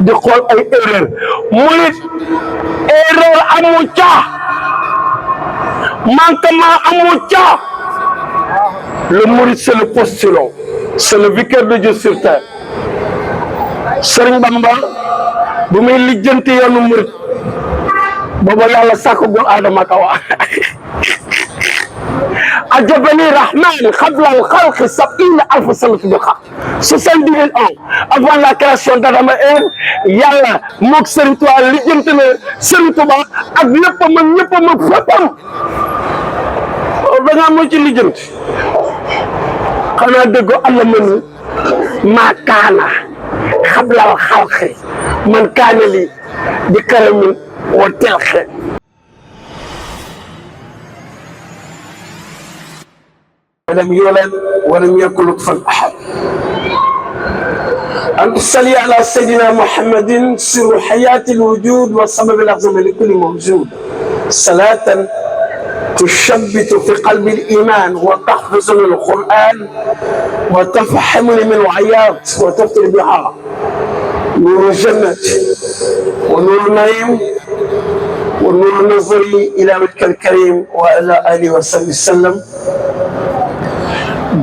di xool ay erreur murit erreur amu ca manquement amu ca le murit c'est le postulant c'est le vicaire de Dieu sur terre Sëriñ Bamba bu muy lijjanti yoonu murit booba yàlla sàkkagul Aadama Kawa ajabani rahman qabla al-khalqi 70,000 sanati bil haqq 70 000 ans avant la création d'Adam et Ève yàlla moog Sëriñ Tuubaa lijjanti na Sëriñ Tuubaa ak léppam ak ñëppam ak féppam da ngaa moo ci lijjanti xanaa déggoo Allah mënu maa kaana qabla al-khalqi man kaana li bi karamin wa tilqi ولم يولد ولم يكن له كفوا احد ان تصلي على سيدنا محمد سر حياه الوجود والسبب الاعظم لكل موجود صلاه تشبت في قلب الايمان وتحفظ من القران وتفهمني من العياط وتفتر بها نور الجنه ونور النعيم ونور النظر الى وجهك الكريم وعلى اله وصحبه وسلم.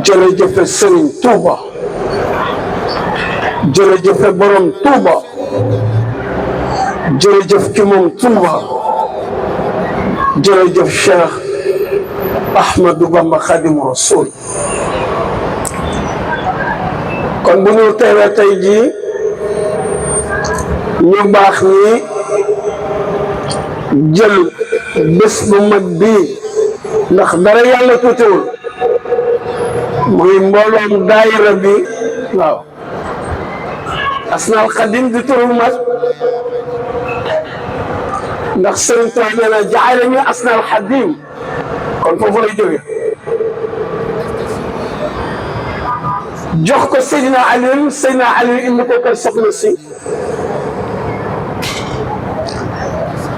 jërëjëf Sëriñ Tuuba jërëjëf borom Tuuba jërëjëf ki moom Tuuba jërëjëf Cheikh Ahmadou Bamba Khadimu Rasul. kon bu ñu teewee tey jii ñu baax ñi jël bés bu mag bii ndax dara yàlla tuutiwul muy mbooloom daayira bi waaw Asnal Xadim di turu mag ndax Sëriñ Tuubaa nee na ja'alani Asnal Xadim kon foofu lay jóge jox ko Seydina Aliou indi ko kër soxna si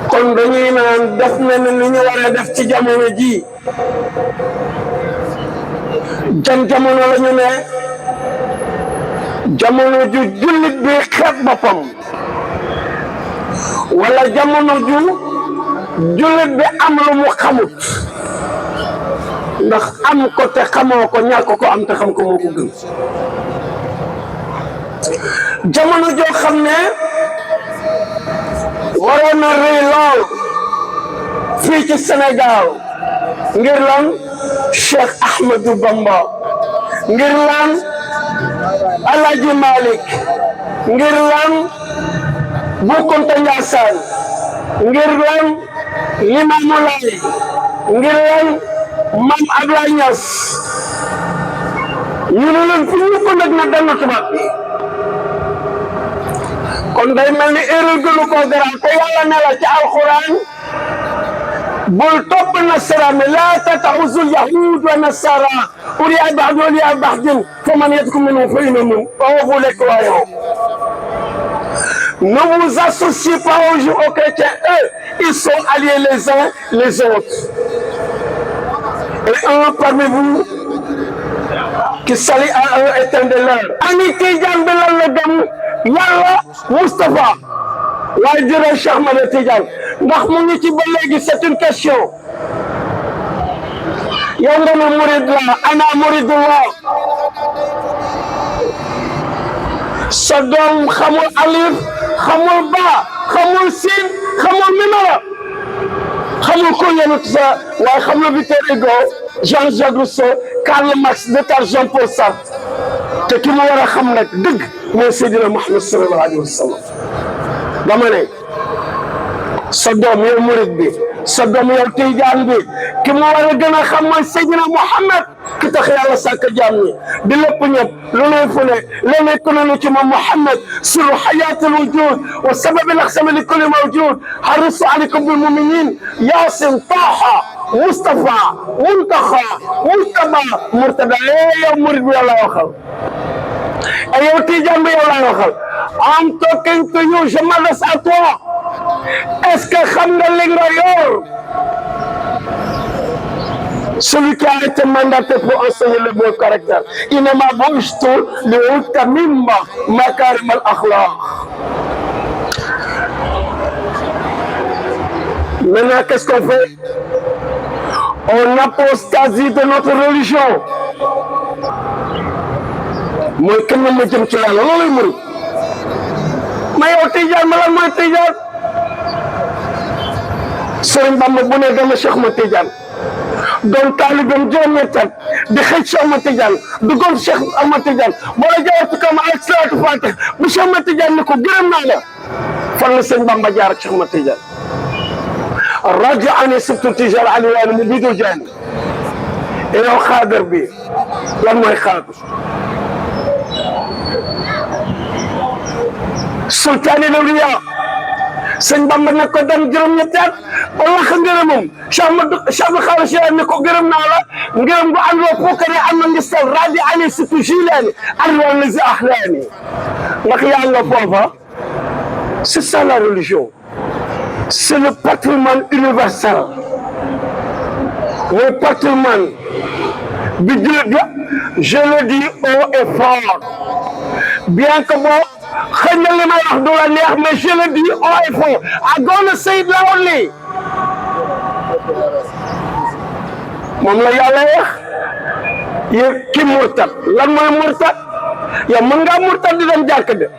kon dañuy naan def na ni li ñu war a def ci jamono ji jan jamono la ñu ne jamono ju jullit bi xeeb boppam wala jamono ju jullit bi am lu mu xamut ndax am ko te xamoo ko ñàkk ko am te xam ko moo ko gën jamono joo xam ne waroon na rëy lool fii ci Sénégal ngir lan Cheikh Ahmadou Bamba ngir lan Alaaji Malick ngir lan Bou Kounta Ndiassane ngir lan Limamou Laye ngir lan Mame Ablaye Niass ñu ne leen fu ñu ko nag na dana tubaab bi kon day mel ni erreur gënu koo garaaw te yàlla ne la ci alxuraan bul topp nasara mi laa tata'uzu yahud wa nasara awliyaa ba'd wa awliyaa ba'd faman yakfur minhum fa innahu foofu lekk waayoo. Ne vous associez pas aux chrétiens, eux ils sont alliés les uns les autres et un parmi vous qui s'allie à eux est un de leurs. ani Tijaan bi lan la dem yàlla Moustapha waaye jërëjëf Cheikh Ahmed Tidiane ndax mu ngi ci ba léegi c'est une question yow nga ne murid la ana muridullah sa doom xamul alif xamul ba xamul siin xamul mimara xamul ko yenut sa waaye xamul Victor Hugo Jean-Jacques Rousseau Karl Marx Descartes Jean-Paul Sartre te ki mu war a xam nag dëgg mooy Seydina Muhammad sallallahu alayhi wa sallam. dama ne sa doom yow murid bi sa doom yow tijaan bi ki mu war a gën a xam mooy Seydina Muhammad ki tax yàlla sàkk jaam ñi di lépp ñëpp lu ne fu ne lu nekk nañu ci moom Muhammad sirru hayatul wujud wa sababil aqsam li kulli mawjud harisu alaykum bil muminin Yasin Taha Mustafa Muntaxa Mujtaba Murtada yow murid bi yow laa waxal yow tijaan bi yow laa waxal en talking to you je m'adresse à toi est-ce que xam nga li nga yor celui qui a été mandaté pour enseigner le bon caractère innama bu'ithtu li utammima makarim al akhlaq Maintenant, qu'est-ce qu'on fait? On apostasie de notre religion. Moi, quand même, je me dis, mais yow Tijaan ma lan mooy Tijaan Sëriñ Bamba bu ne dama Cheikh ma Tijaan doon taalibeem juróom-ñetti at di xëy Cheikh ma Tijaan duggoon Cheikh ma Tijaan boo la jaaree ci kaw ak salaatu Faatiha bu Cheikh ma Tijaan ni ko gërëm naa la fan la Sëriñ Bamba jaar ak Cheikh ma Tijaan rajaani sibtu Tijaan aliyaani mu bidu jaani yow xaadar bi lan mooy xaadar sultaani lawliya sëñ Bamba ne ko dem juróom-ñetti at wala xa ngërëmam Cheikh Xaalis Jilaani ne ko gërëm naa la ngërëm bu àndoo pokare am na ngistal raadi ali situ jilaani arwal lazi axlaani ndax yaa nga foofa c'est ça la religion c'est le patrimoine universel le patrimoine bi je le dis haut et fort bien que bon xëy na li may wax du la neex mais je le dis haut et fort I'm gonna say it loudly moom la yàlla wax yéen ki murtad lan mooy murtad yow mën ngaa murtad di dem jàkk de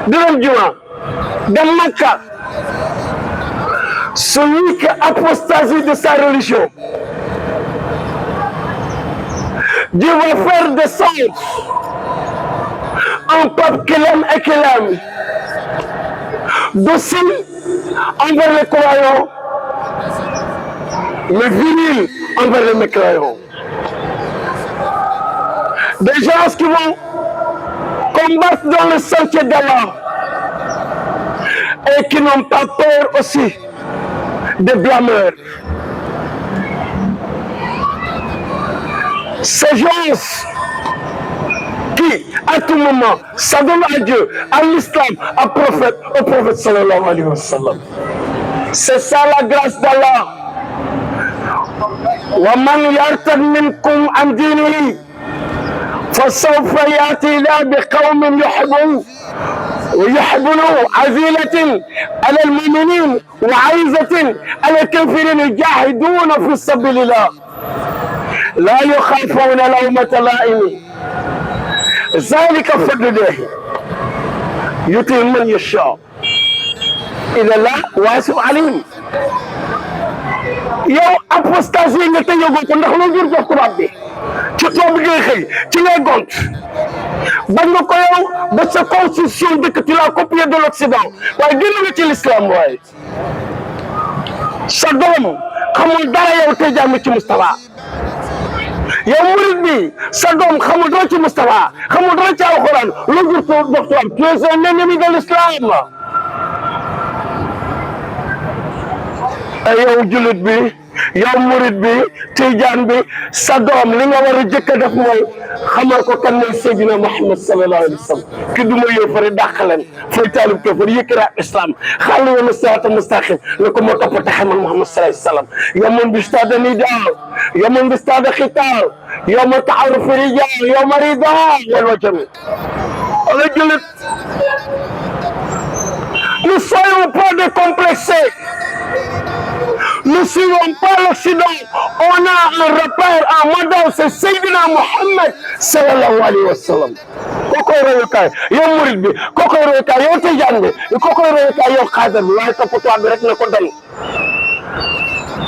di dem juma dem Makka celui qui apostasie de sa religion Dieu va faire descendre un peuple qu'il aime et qu'il aime, docile envers les croyants, mais viril envers les mécréants. Des gens qui vont combattre dans le sentier d'Allah et qui n'ont pas peur aussi des blâmeurs. Ces gens qui, à tout moment, s'adonnent à Dieu, à l'islam, au prophète sallallahu alayhi wa sallam. C'est ça la grâce d'Allah. وَمَنْ يَرْتَدْ مِنْكُمْ عَنْ دِينِهِ فسوف يأتي الله بقوم يحبونه عزيلة على المؤمنين وعزة على الكافرين يجاهدون في سبيل الله لا يخافون لومة لائم ذلك فضل الله يؤتيه من يشاء إن الله واسع عليم. yow apostasie nga te yëgoo ko ndax loo jur jox tubaab bi ci tool bi ngay xëy ci ngay gont bañ nga ko yow ba sa constitution dëkk tu l'as copié de l'Occident waaye génn nga ci l'islam waaye sa doom xamul dara yow te jàng ci Moustapha yow murid bi sa doom xamul dara ci Moustapha xamul dara ci alxuraan loo jur jox tubaab tu es un ennemi de l'islam. yow julit bi yow murid bi tijaan bi sa doom li nga war a jëkk a def mooy xamal ko kan mooy Seydina Muhammad sallallahu alayhi wa sallam ki du ma yéefari dàq leen fay taalib kéefar yëkkira islam xaalu yoonu siraata mustaqim ne ko moo topp taxe man Muhammad sallallahu alayhi wa sallam yamun bi stade nidaa yamun bi stade xitaar yawma taaruf rijaal yawma ridaa wal wajami wala julit ne soyons pas décomplexés. Ne suivons pas l'Occident. On a un repère, un modèle, c'est Seydina Muhammad sallallahu alayhi wa sallam. Kooku royukaay yow murid bi kooku royukaay yow tijaan bi kooku royukaay yow xaadar bi waaye toppatoo bi rek na ko dal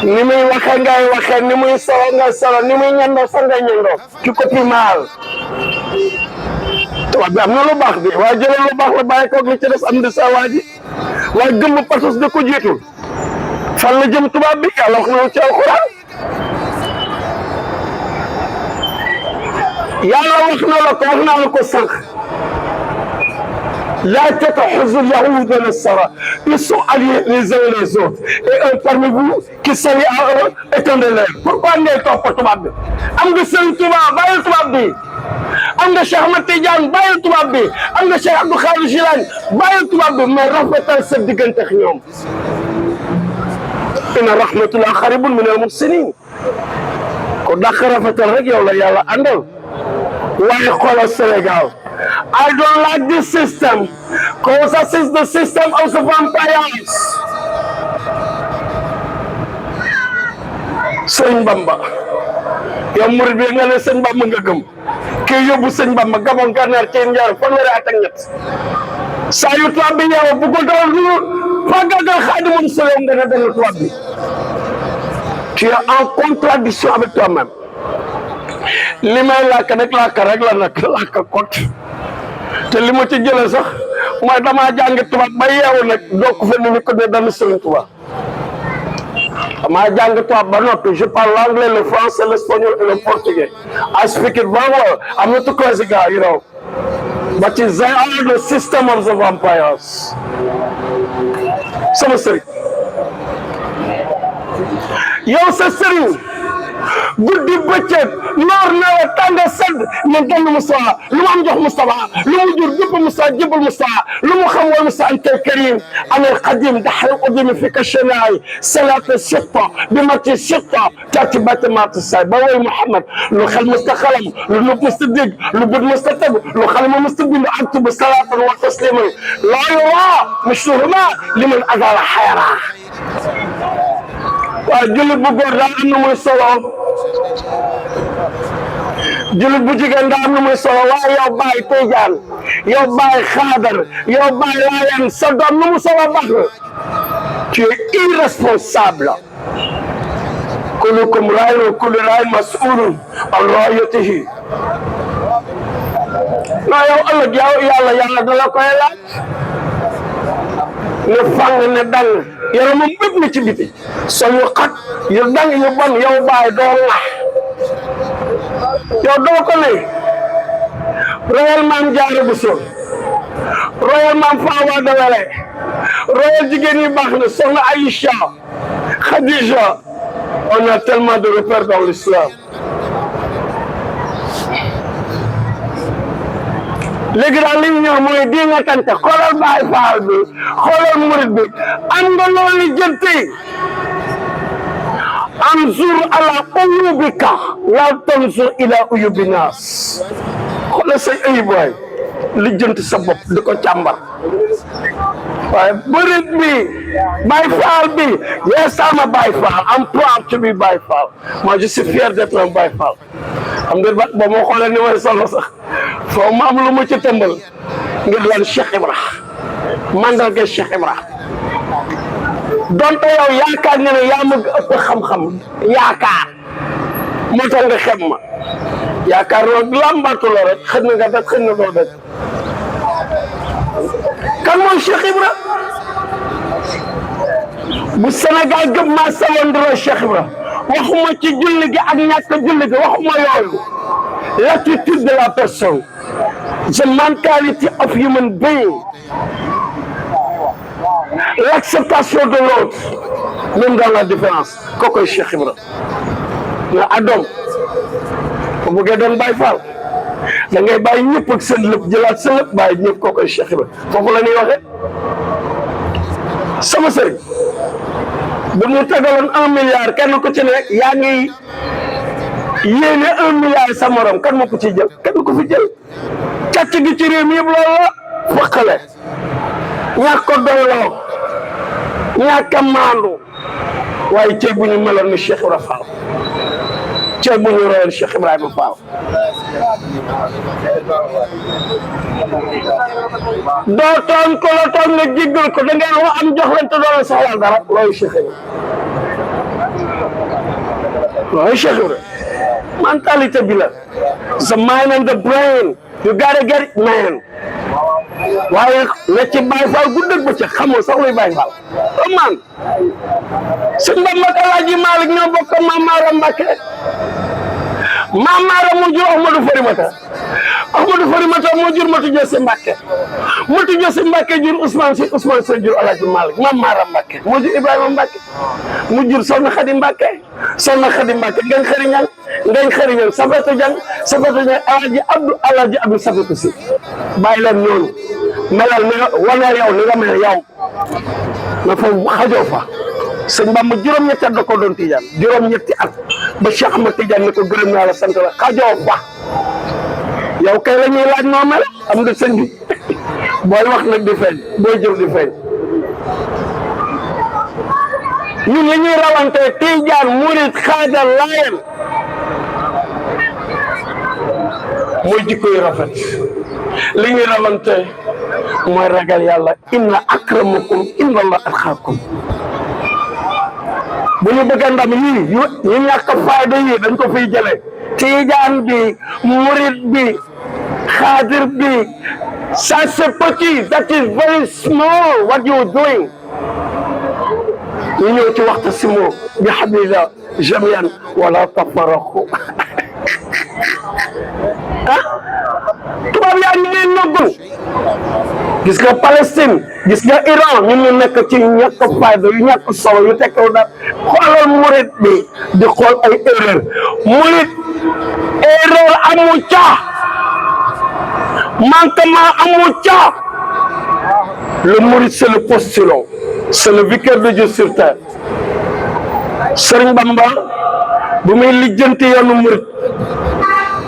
ni muy waxee ngay waxee ni muy solo ngay solo ni muy ñandoo sa ngay ñandoo ci copie mal tubaab bi am na lu baax bi waaye jëlee lu baax la bàyyi koog li ci des am di sa waa ji waaye gëmm pasos da ko jiitul fan la jëm tubaab bi yàlla wax na ci alxuraan yàlla wax na la ko wax naa la ko sànq la tatahuzzu al-yahud wa an-nasara ils sont alliés les uns les autres et un parmi vous qui s'allie à eux est un de leurs. Pourquoi ngay topp tubaab bi am nga Sëriñ Tuubaa bàyyil tubaab bi am nga Cheikh Ahmad Tidiane bàyyil tubaab bi am nga Cheikh Abdou Khadir Jilani bàyyil tubaab bi mais rafetal sa diggante ak ñoom. inna rahmatullahi qaribun min al-muhsinin ko dàq rafetal rek yow la yàlla àndal waaye xoolal Sénégal I don't like this system because this is the system of the vampires sëñ Bamba yow murid bi nga ne sëñ Bamba nga gëm kii yóbbu sëñ Bamba Gabon Gànnaar ci Njaar fanweeri at ak ñett saa yu tubaab bi ñëw bu ko doon lu fàggagal Xaadimu Rasuul nga ne dana tubaab bi tu es en contradiction avec toi-même li may làkk rek la nag làkk kot te li ma ci jëlee sax mooy damaa jàng tubaab ba yeewu nag doo ko fa ni ko ne dana sëñ tubaab damaa jàng tubaab ba noppi je parle l'anglais, le français, l'espagnol et le portugais. I speak it very well. I'm not a crazy guy, you know. But it's the system of the vampires. Sama sëriñ yow sa sëriñ guddi bëccëg noor nawet tàng sedd ne dal Mustafa lu mu am jox Mustafa lu mu jur jëpp Mustafa jëbal Mustafa lu mu xam wal Mustafa anta karim ana alqadim dahr qadim fi kashanai salat sitta bimati sitta tatibat mat say ba way Muhammad lu xel mustaqalam lu nub mustaddig lu bud mustattab lu xalma mustaddig aktub salatan wa tasliman la yura mashruhuma liman adala hayra waaw jullit bu góor daa am na muy solo jullit bu jigéen daa am na muy solo waaye yow Baay Tijaan yow Baay Xaadar yow Baay Laayeen sa doom nu mu solo baax na tu es irresponsable kullukum raa'in wa kullu raa'in mas'uulun an ra'iyyatihi non yow ëllëg yow yàlla dala koy laaj ne fang ne dang yaramam bépp na ci biti sol yu xat yu dang yu bon yow Baay doo nax yow doo ko ne royal maam Jaara Buso royal maam Faawa Dawele royal jigéen ñi baax na soxna Aïcha Khadija on a tellement de repères dans l'islam léegi daal li ñu ñëw mooy di nga tante xoolal Baay Faal bi xoolal murid bi am nga loolu jënti anzur ala uyubika la tanzur ila uyubi naas xoolal say ayib waay li jënt sa bopp di ko càmbar waaye murid bi Baay Faal bi yes I'm a Baay Faal I'm proud to be Baay Faal moi je suis fier d'être un Baay Faal xam nga ba moo xoolee ni may solo sax foo ma am lu ma ci tëmbal ngir lan Cheikh Ibra mandarga Cheikh Ibra donte yow yaakaar nga ne yaa ma ëpp xam-xam yaakaar moo tax nga xem ma yaakaar loolu lambatu la rek xëy na nga def xëy na doo def kan mooy Cheikh Ibra bu Sénégal gëm maa sawanduroo Cheikh Ibra waxuma ci julli gi ak ñàkk julli gi waxuma yooyu l'attitude de la personne the mentality of human being l'acceptation de l'autre même dans la différence kookoy Cheikh Ibra nga adom bu bëggee doon Baay Faal da ngay bàyyi ñëpp ak seen lépp jëlaat sa lépp bàyyi ñëpp kookoy Cheikh Ibra foofu la ñuy waxee sama sëriñ bu ñu tegaloon 1 milliard kenn ku ci ne yaa ngi yéene 1 milliard sa morom kan moo ko ci jël kenn ko fi jël càcc gi ci réew mi yëpp loolu la faqale ñàkk ko doyloo ñàkk a maandu waaye cey bu ñu meloon ni Cheikh Ibra Fall cey bu ñu royoon Cheikh Ibrahima Fall doo toon ko la toon nga jéggal ko da ngeen wax am jox leen te doon soxla dara loolu Cheikh Ibra loolu Cheikh Ibra mentalité bi la the mind and the brain you gotta get it man waaye ne ci Baay Faal guddeeg bëccëg xamoo sax luy Baay Faal man sëñ Bamba ak Alaaji Maalik ñoo bokk Maam Maaram Mbàkke Maam Maaram moo jur Ahmadou Farimata Ahmadou Farimata moo jur Matu Joosi Mbàkke Matu Joosi Mbàkke jur Ousmane Si Ousmane Si jur Alaaji Maalik Maam Maaram Mbàkke moo jur Ibrahima Mbàkke mu jur Soxna Xadi Mbàkke Soxna Xadi Mbàkke ngañ xëri ñang ngañ xëri ñang Safetu Jang Safetu Jang Alaaji Abdou Safetu Si bàyyi leen ñooñu melal ni nga waneel yow ni nga mel yow na fa xajoo fa sëñ Bamba juróom-ñetti at da ko doon tijaan juróom-ñetti at ba Cheikh Ahmad Tidiane ne ko gërëm naa la sant la xajoo fa yow kay la ñuy laaj noo mel am nga sëñ bi booy wax nag di feeñ booy jëf di feeñ ñun li ñuy rawante tijaan murit xaadar laayeen mooy jikko yu rafet li ñuy rawante mooy ragal yàlla inna akramakum inda Allah atqaakum bu ñu bëgg ndam yii ñu ñàkk fayda yi dañ ko fiy jële tijaan bi murit bi xaadir bi ça c'est petit that is very small what you doing ñu ñëw ci waxta simo bi hablillah jamian wala tafarraqu ah tubaab yaa ngi leen noggu gis nga Palestine gis nga Iran ñun ñu nekk ci ñàkk fayda yu ñàkk solo yu tekkew dara xoolal murit bi di xool ay erreur murit erreur amu ca manquement amu ca le murit c'est le postulant c'est le vicaire de Dieu sur terre Sëriñ Bamba bu muy lijjanti yoonu murit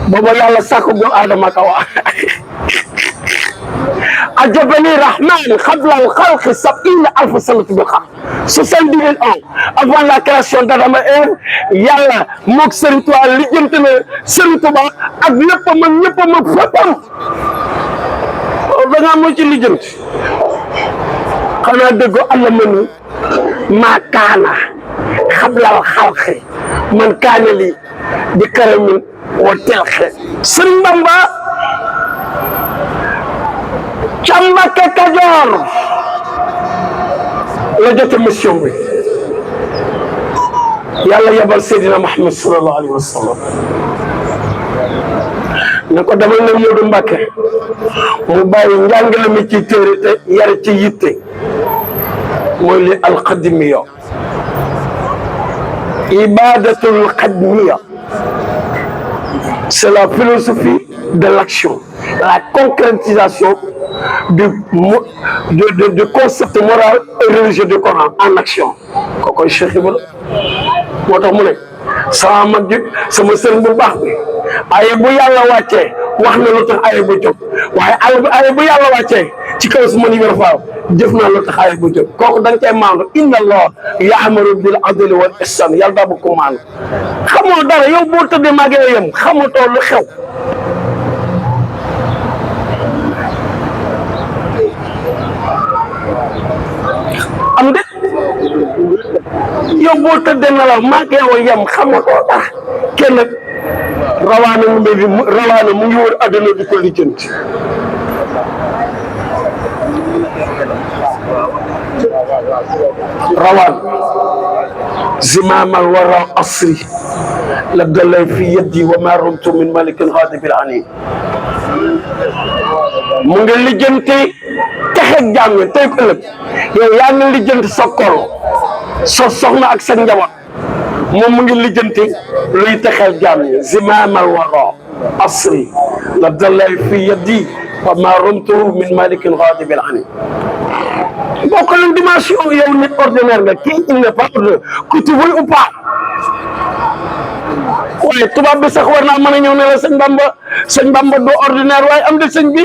booba yàlla sàkkagul Adama ak Awa ajabani rahman qabla al khalqi 70,000 sanati bil khalq 70,000 ans avant la création d'Adam et Ève yàlla moog Sëriñ Tuubaa lijjanti na Sëriñ Tuubaa ak léppam ak ñëppam ak féppam da ngaa moo ci lijjanti xanaa déggoo Allah mënu maa kaana qabla al khalqi man kaana li bi karamin wa telxe Sëriñ Bamba ca Mbàkke Kajoor la jote mission bi yàlla yebal Seydina Muhammad sallallahu alayhi wa sallam ne ko demal na Moodu Mbàkke mu bàyyi njàngale mi ci téere te yar ci yitte mooy li alxadimiya ibadatul xadimiya c'est la philosophie de l'action la concrétisation du concept moral et religieux du Coran en action kookoy Cheikh Ibrahima moo tax mu ne sama mag ji sama sëriñ bu baax bi ay bu yàlla wàccee wax na lu tax ay bu jóg waaye ay bu yàlla wàccee ci kaw su ma ni wér faaw jëf naa lu tax ay bu jóg kooku da nga koy maandu inna Allah ya'muru bil adli wal ihsan yàlla daa bëgg ko maandu xamoo dara yow boo tëddee màggee yem xamatoo lu xew am de yow boo tëddee nelaw màggee yow yem xamatoo dara kenn rawaana mu ngi wër àdduna di ko lijjanti rawaan zimamal wara asri la dalay fi yeddi wa ma rumtu min malikin ghadibil ani mu ngi lijjanti texeg jaam ñi tey ko ëllëg yow yaa ngi lijjanti sa kol so soxna ak sa njaboot moom mu ngi lijjanti luy texel jaam ñi zimamal wara asri la dalay fi yeddi wa ma rumtu min malikin ghadibil ani bokk nañ dimension yow nit ordinaire nga kii il n'est pas ordinaire que tu veuilles ou pas waaye tubaab bi sax war naa mën a ñëw ne la sëñ Bamba doo ordinaire waaye am de sëñ bi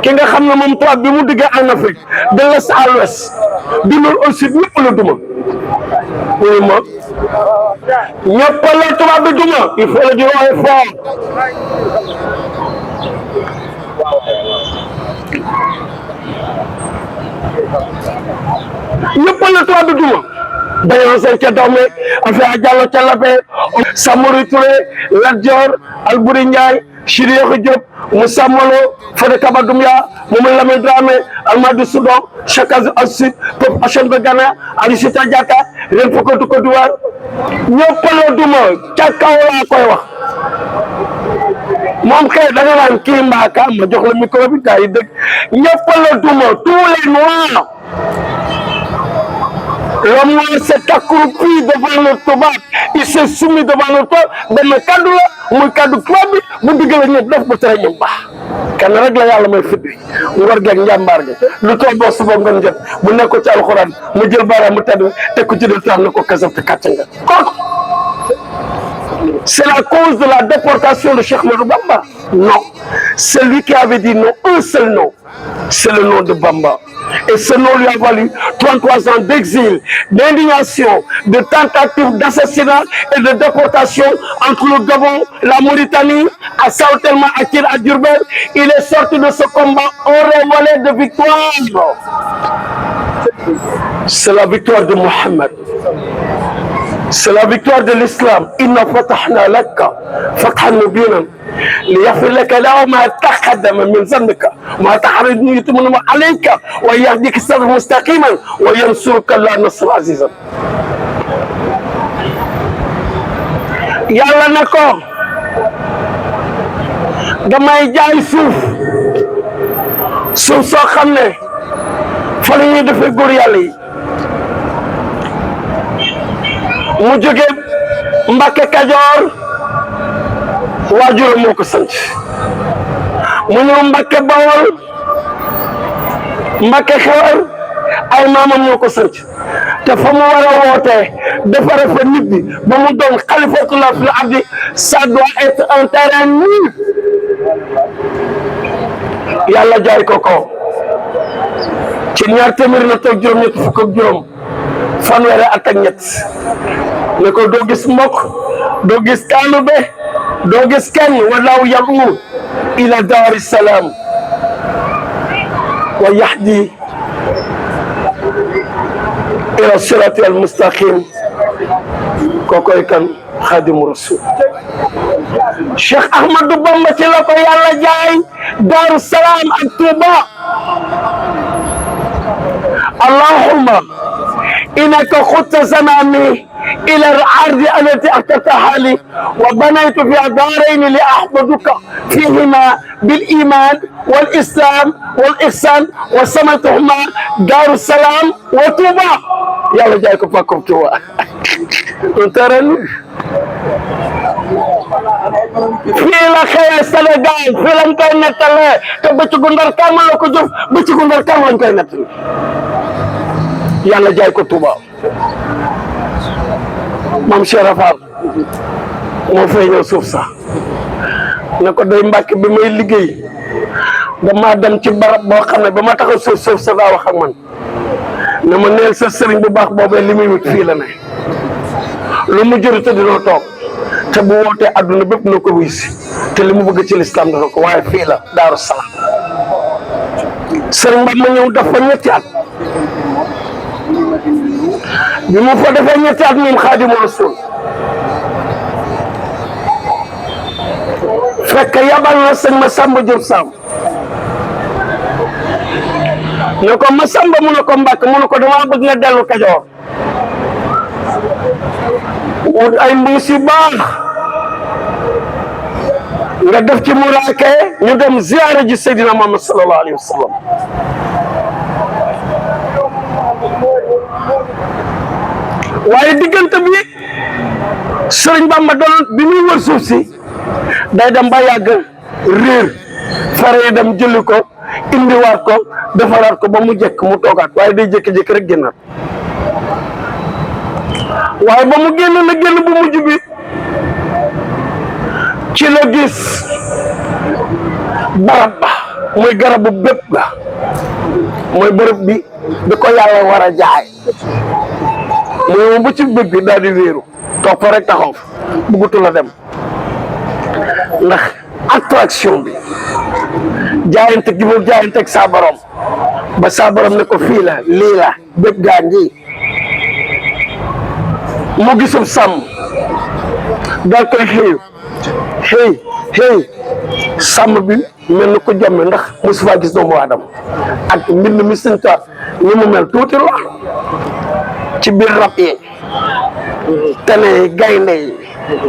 ki nga xam ne moom tubaab bi mu diggee en Afrique de l'est à l'ouest du nord au sud ñëpp la duma oui ma ñëpp la tubaab bi duma il faut le dire fort ñëpp la tubaab bi duma dañoo seen ca doom rek affaire Diallo ca Lappé Samori Touré Lat Dior Alboury Ndiaye Cheikhou Diop Moussa Molo Fodé Kaba Doumbia Mamadou Lamine Dramé Almadou Soudan Chakazu Al-Sud Pop Hachem de Ghana Ali Sita Diatta Ren Foko du Côte d'Ivoire ñëpp la duma ca kaw laa koy wax moom kay da nga naan kii mbaaka ma jox la micro bi gars yi dëgg ñëpp la duma tous les noirs. L'homme noir s'est accroupi devant le tubaab il s'est soumis devant le tubaab benn kaddu la muy kaddu tubaab bi bu diggalee ñëpp def ba tere ñëpp baax kenn rek la yàlla may fit bi ngor geeg njàmbaar gi lu toog boo suba ngoon jot bu nekk ko ci alxuraan mu jël baaraam mu tedd teg ko ci del tax na ko kasaf te kàcc nga kooku C'est la cause de la déportation de Cheikh Ahmadou Bamba? Non. C'est lui qui avait dit non, un seul nom. C'est le nom de Bamba. Et ce nom lui a valu 33 ans d'exil, d'indignation, de tentative d'assassinat et de déportation entre le Gabon, la Mauritanie, à Sao Telma, à Diourbel. Il est sorti de ce combat auréolé de victoire. C'est la victoire de Mohammed. C'est la victoire de l'islam. Inna fatahna laka fathan mubinan liyaghfir laka ma taqaddama min dhanbika ma tahridni yutimuna alayka wa yahdika siratan mustaqiman wa yansuruka Allah nasran azizan. Yàlla na ko damay jaay suuf soo xam ne fa la ñuy defee góor yàlla yi. mu jóge Mbàkke Kajoor waajuram moo ko sant mu ñëw Mbàkke Bawol Mbàkke Xewar ay maamam ñoo ko sant te fa mu war a wootee defare fa nit bi ba mu doon xalifatullah fil ardi, ça doit être un terrain nu. Yàlla jaay ko ko ci ñaar téeméer na toog juróom ñett fukk ak juróom fanweeri at ak ñett ne ko doo gis mbokk doo gis taalube doo gis kenn wallahu yad'u ila daari salaam wa yahdi ila sirati al mustaqim. Kookoy kan Xaadimu Rasul Cheikh Ahmadou Bamba ci la ko Yàlla jaay Daaru Salaam ak Tuuba. Allahumma innaka xutta zamani إلى العرض التي أخذتها لي وبنيت فيها دارين لأحمدك فيهما بالإيمان والإسلام والإحسان وسميتهما دار السلام وطوبى. يلا جايكم فاكم طوبى. ترى fii la xëyee Sénégal fii lañ koy nettalee te bëccëgu Ndar Kaam la ko jëf bëccëgu Ndar Kaam lañ koy nettali. Yàlla jaay ko Touba. Maam Cheikh Rafal moo feeñal suuf sax ne ko day Mbàkke bi may liggéey dama dem ci barab boo xam ne ba ma taxaw suuf sa daa wax ak man ne ma neel sa sëriñ bu baax boobee li muy wut fii la ne lu mu jëriñ te dina toog te bu wootee adduna bépp na ko wuy si te li mu bëgg ci lislaam dana ko waaye fii la Daaru Salaam. Sëriñ Bamba ñëw dafa ñetti at bi mu fa defee ñetti at moom Xaadimu Rasuul fekk yabal na sëñ Masamba Diop Samb ne ko Masamba mu ne ko Mbàkke mu ne ko dama bëgg nga dellu Kajoor wut ay mbuus yu baax nga def ci muraake ñu dem ziyaara ji Seydina Muhammad sallallahu alayhi wa sallam. waaye diggante bi Sëriñ Bamba doon bi muy wër suuf si day dem ba yàgg réer fare yi dem jëli ko indiwaat ko defaraat ko ba mu jekk mu toogaat waaye day jékki-jékki rek génnaat waaye ba mu génn na génn bu mujj bi ci la gis barab ba muy garabu bépp ga mooy bërëb bi ko Yàlla war a jaay mooy bu ci bëgg daal di wéeru toog fa rek taxaw bëggutu la dem ndax attraction bi jaayante gi mu jaayanteeg saa borom ba saa borom ne ko fii la lii la bépp gaa ngi mu gisum sàmm daal koy xëy sàmm bi mel na ko jomme ndax mosu faa gis doomu aadama ak mbind mi sinta ni mu mel tuuti lool ci biir rab yi tene yi gaynde yi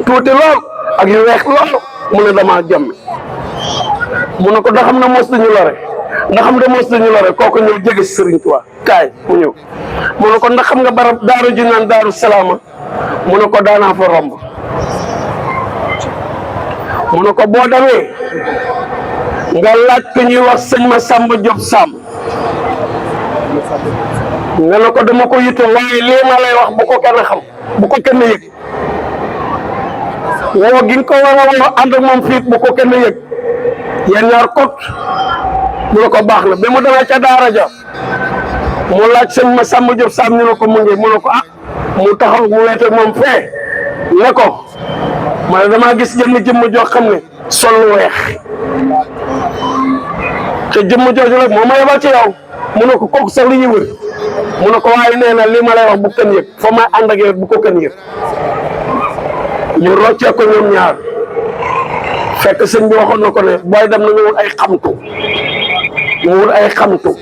tuuti lool ak yu weex lool mu ne dama jomme mu ne ko da xam ne mos dañu lore ndax xam nga mos dañu lore kooku ñëw jege si Sëriñ Tuubaa kaay mu ñëw mu ne ko ndax xam nga barab daaru ji naan Daaru Salaama mu ne ko daanaa fa romb mu ne ko boo demee nga laaj ko ñuy wax sëñ Masamba Diop Samb nga ne ko dama ko yitte waaye lii ma lay wax bu ko kenn xam bu ko kenn yëg woo gi nga ko war a woo ànd ak moom fii bu ko kenn yëg yéen ñaar kot mu ne ko baax na ba mu demee ca daara ja mu laaj sëñ Massamba Diop Sam ñu ne ko mu ngi mu ne ko mu taxaw mu weete moom fee ne ko ma ne damaa gis jëmm joo xam ne sol lu weex te jëmm jooju nag moo ma yebal ci yow mu ne ko kooku sax li ñuy wër mu ne ko waaye nee na li ma lay wax bu kenn yëg fa may ànd ak yow bu ko kenn yëg ñu roccee ko ñoom ñaar fekk sëñ bi waxoon na ko ne booy dem na nga wut ay xamtu ñu wut ay xamtu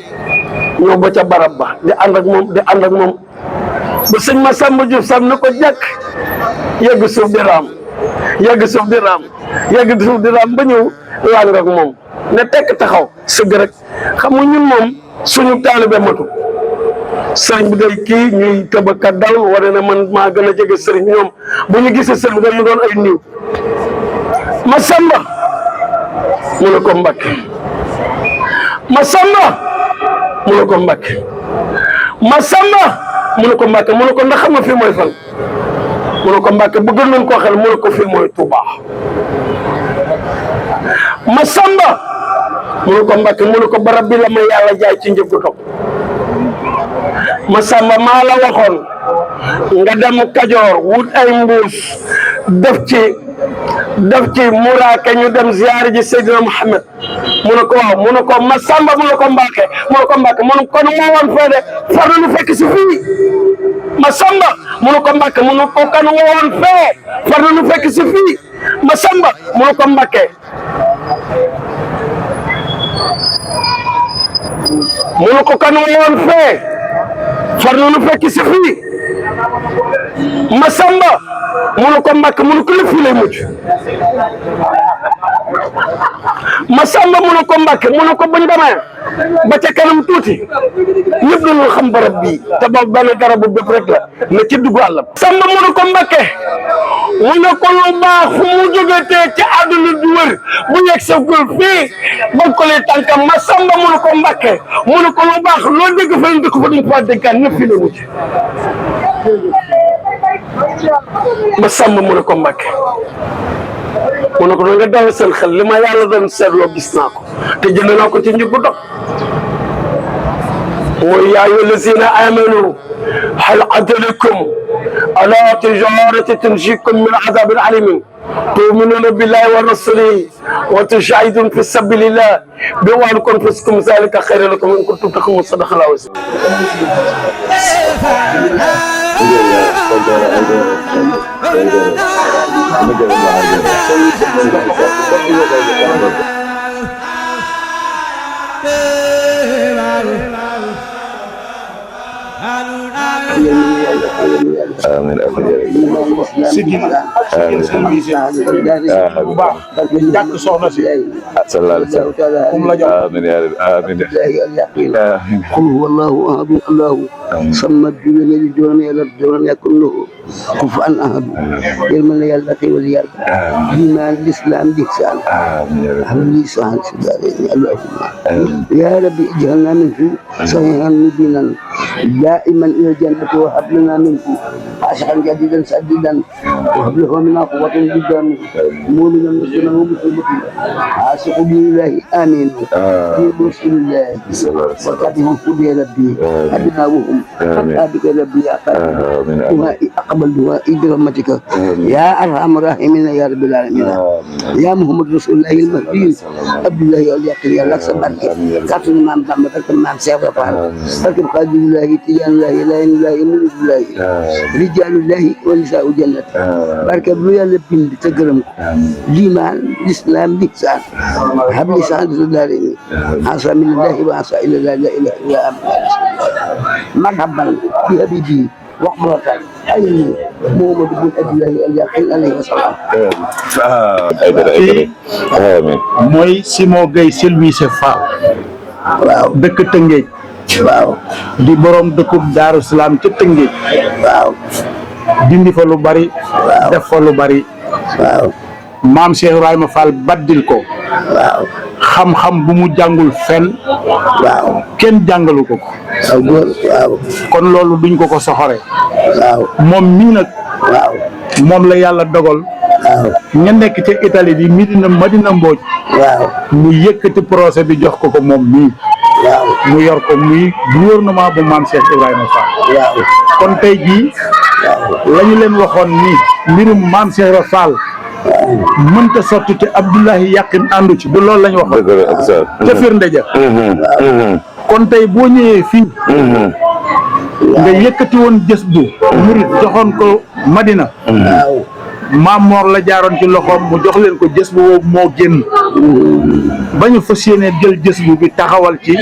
ñëw ba ca barab ba di ànd ak moom ba sëñ Massamba Diop Sam ne ko jàkk yegg suuf di raam ba ñëw làng ak moom ne tekk taxaw sëgg rek xam nga ñun moom suñu taalibe matu sëriñ bi day kii ñuy tëbaka dal wane ne man maa gën a jege sëriñ ñoom bu ñu gisee sëriñ bi dañu doon ay niiw Massamba mu ne ko Mbàkke Massamba mu ne ko Mbàkke Massamba mu ne ko Mbàkke mu ne ko ndax xam nga fii mooy fan mu ne ko Mbàkke bëgg nañ koo xel mu ne ko fii mooy Touba Massamba mu ne ko Mbàkke mu ne ko barab bi la may yàlla jaay ci njëg gu topp Massamba maa la waxoon nga dem Kajoor wut ay mbuus def ci muraake ñu dem ziyaare ji Seydina Muhammad mu ne ko waaw mu ne ko Massamba mu ne ko Mbàkke mu ne ko Mbàkke mu ne kon moo woon fee de far na nu fekk si fii Massamba mu ne ko Mbàkke mu ne ko kan moo woon fee far na nu fekk si fii Massamba mu ne ko Mbàkke mu ne ko kan moo woon fee far na nu fekk si fii Massamba mu ne ko Mbàkke mu ne ko lépp fii lay mujj Massamba mu ne ko Mbàkke mu ne ko buñ demee ba ca kanam tuuti ñëpp dañoo xam barab bii te boobu benn garabu bépp rek la ne ci dugg àll. Samba mu ne ko Mbàkke mu ne ko lu baax fu mu jógetee ci àdduna du wër bu yegg sa góor fii ba ko lay tànkam Massamba mu ne ko Mbàkke mu ne ko lu baax loo dégg fa dëkk fa duñ fa déggaan ñëpp fii la mujj Massamba mu ne ko Mbàkke mu ne ko da nga dawal seen xel li ma yàlla doon seetloo gis naa ko te jënd naa ko ci njëg bu dog mooy yaa ayyuha allazina amanu hal adullukum ala tijarati tunjikum min adabin alimin tu'minuna billahi wa rasulihi wa tujahidun fi sabilillah bi amwalikum wa anfusikum zalika khayrun lakum in kuntum ta'lamun sadaqallahu amiin sigil seen bu baax jàkk soxna si sallallahu alayhi wa sallam kum la jox amiin yaa rabbi amiin qul huwa allahu ahad allahu samad juróom juróom yàlla juróom yakun lahu kufuwan ahad yërmal na yàlla xéwal yàlla iman l'islam l'ihsan hamdi sahan sidari allahumma ya rabbi ij'alna minhu sahihan mubinan دائما الى الجنه وهب لنا منه عاشقا جديدا سديدا وهب له منا قوه جدا مؤمنا مسلما ومسلمه عاشق بالله امين في رسول الله وكاتبهم كل ربي ابناؤهم حتى بك ربي دعائي اقبل دعائي برحمتك يا ارحم الراحمين يا رب العالمين يا محمد رسول الله المهدي عبد الله اليقين يا لك سبحانك كاتب امام محمد امام سيف فاطمه قادر الله تيان الله لا اله الا الله رجال الله ونساء الجنه بارك الله يا لبين تكرم الايمان الاسلام الاحسان حبل سعاده الدارين عصا من الله وعصا الى لا اله الا مرحبا بحبيبي وقبرة أي محمد بن عبد الله اليقين عليه السلام amiin mooy Simon Gueye Silvissé Fall waaw dëkk Tëngéej waaw di borom dëkkub Daaru Salaam ca Tëngéej waaw dindi fa lu bari def fa lu bari waaw maam Cheikh Ibrahima Fall baddil ko waaw xam-xam bu mu jàngul fenn waaw kenn jàngalu ko waaw góor waaw kon loolu duñ ko soxore waaw moom mii nag waaw moom la yàlla dogal ña nekk ca Italie di Madina Mbodj waaw mu yëkkati procès bi jox ko moom mii waaw mu yor ko muy gouvernement bu maam Cheikh Ibrahima Fall waaw kon tey jii la ñu leen waxoon ni mbirum maam Cheikh Ibrahima Fall mënta sotti te Abdoulahi Yaqin àndu ci du loolu la ñu waxoon dëgg la ak sa ca firnde ja kon tey boo ñëwee fii nga yëkkati woon jës bu murit joxoon ko Madina waaw Maam Mor la jaaroon ci loxoom mu jox leen ko jës bu boobu moo génn ba ñu fas yéene jël jës bu bi taxawal ci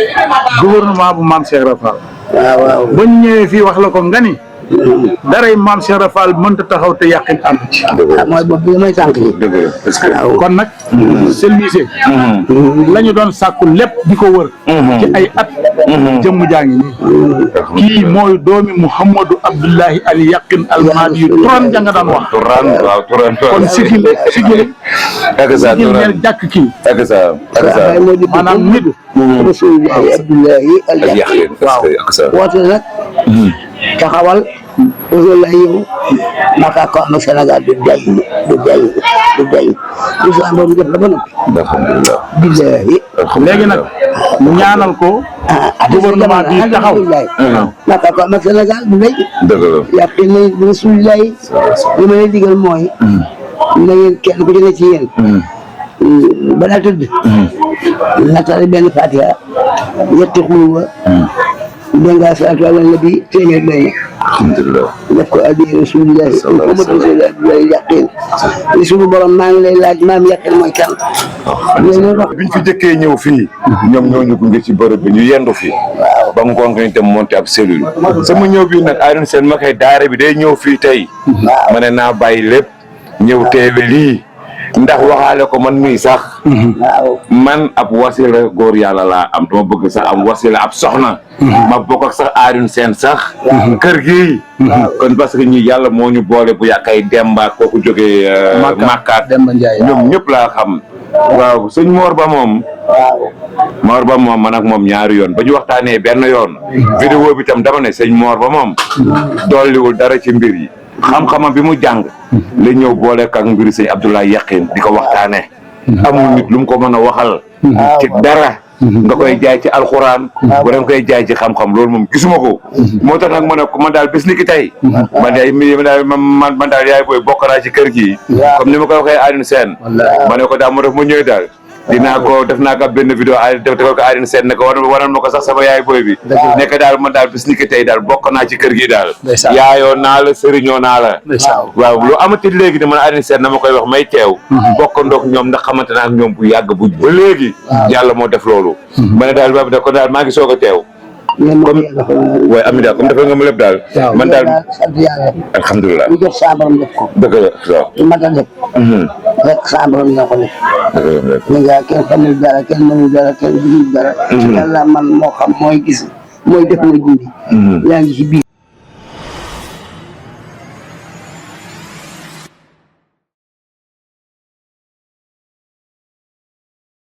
gouvernement bu maam Cheikh Ibra Fall waaw ba ñu ñëwee fii wax la ko nga ni daray maam Cheikh Ibra Fall mënta taxaw te Yaqin ànd ci mooy boobu bi may sànq yi dëgg la parce que kon nag selvisé la ñu doon sàkku lépp di ko wër ci ay at jëmm jaa ngi nii kii mooy doomi Mouhamadou Abdoulahi Ali Yaqin almaadi yu turan ja nga daan wax turan waaw turan kon sigil ak sa sigil turan neel jàkk kii ak sa maanaam nit Rasulullahi Abdullahi al ak Yaqin ak sa woote nag taxawal Rasulullahi yow naka ko am Sénégal du jaay du sa borom def la ba noppi alhamdulillah billahi léegi nag ñaanal ko gouvernement bi taxaw naka ko am Sénégal du lay dëgg la Yaqin nañ Rasulullahi li ma leen digal mooy na ngeen kenn ku ci ne ci yéen balaa tëdd natale benn Fatiha ñetti xulwa dégg nga salaatu ala nabi téeméer benn alhamdulillah def ko addi Rasulillahi Muhammad Rasulillahi Yaqin li suñu borom maa ngi lay laaj maam Yaqin mooy kan loolu wax biñ fi jëkkee ñëw fii ñoom ñoo ñu gunge ci bërëb bi ñu yendu fi ba ngoon nga ñu dem monté ab cellule sama ñëw bi nag Alioune Sène ma koy daara bi day ñëw fii tey ma ne naa bàyyi lépp ñëw teewe lii ndax waxaale ko man mii sax waaw man ab wasila góor yàlla laa am dama bëgg sax am wasila ab soxna ma bokk ak sax Alioune Sène sax kër gi kon parce que ñi yàlla moo ñu boole bu yàkkay Demba kooku jógee Makkaat Demba Ndiaye ñoom ñëpp laa xam waaw sëñ Mor Ba moom Mor Ba moom man ak moom ñaari yoon ba ñu waxtaanee benn yoon vidéo bi tam dama ne sëñ Mor Ba moom dolliwul dara ci mbir yi xam-xamam bi mu jàng la ñëw boole ak mbiri sëñ Abdoulaye Yaqin di ko waxtaane amul nit lu mu ko mën a waxal ci dara nga koy jaay ci alxuraan wala nga koy jaay ci xam-xam loolu moom gisuma ko moo tax nag ma ne ko man daal bés ni ki tey man daal yaay booy bokk naa ci kër gi comme ni ma ko waxee Alioune Sène ma ne ko daal moo def ma ñëwee daal dinaa ko def naa ko benn vidéo defal ko Alioune Sène ne ko waral ma ko sax sama yaay booy bi nekk daal man daal bis ni ki tey daal bokk naa ci kër gi daal yaayoo naa la sëriñoo naa la waaw lu amati léegi de man Alioune Sène na ma koy wax may teew bokkandoog ñoom ndax xamante naa ak ñoom bu yàgg bu ba léegi yàlla moo def loolu ma ne daal baabi da ko daal maa ngi soog a teew comme waaye ami daal comme defal nga ma lépp daal man daal sant yàlla alhamdulilah ñu jox sa borom def ko dëgg la waaw lu mat a def rek sa borom nga ko def li nga kenn xamul dara kenn mënul dara kenn dugul dara yàlla man moo xam mooy gis mooy def mooy dindi yaa ngi ci biir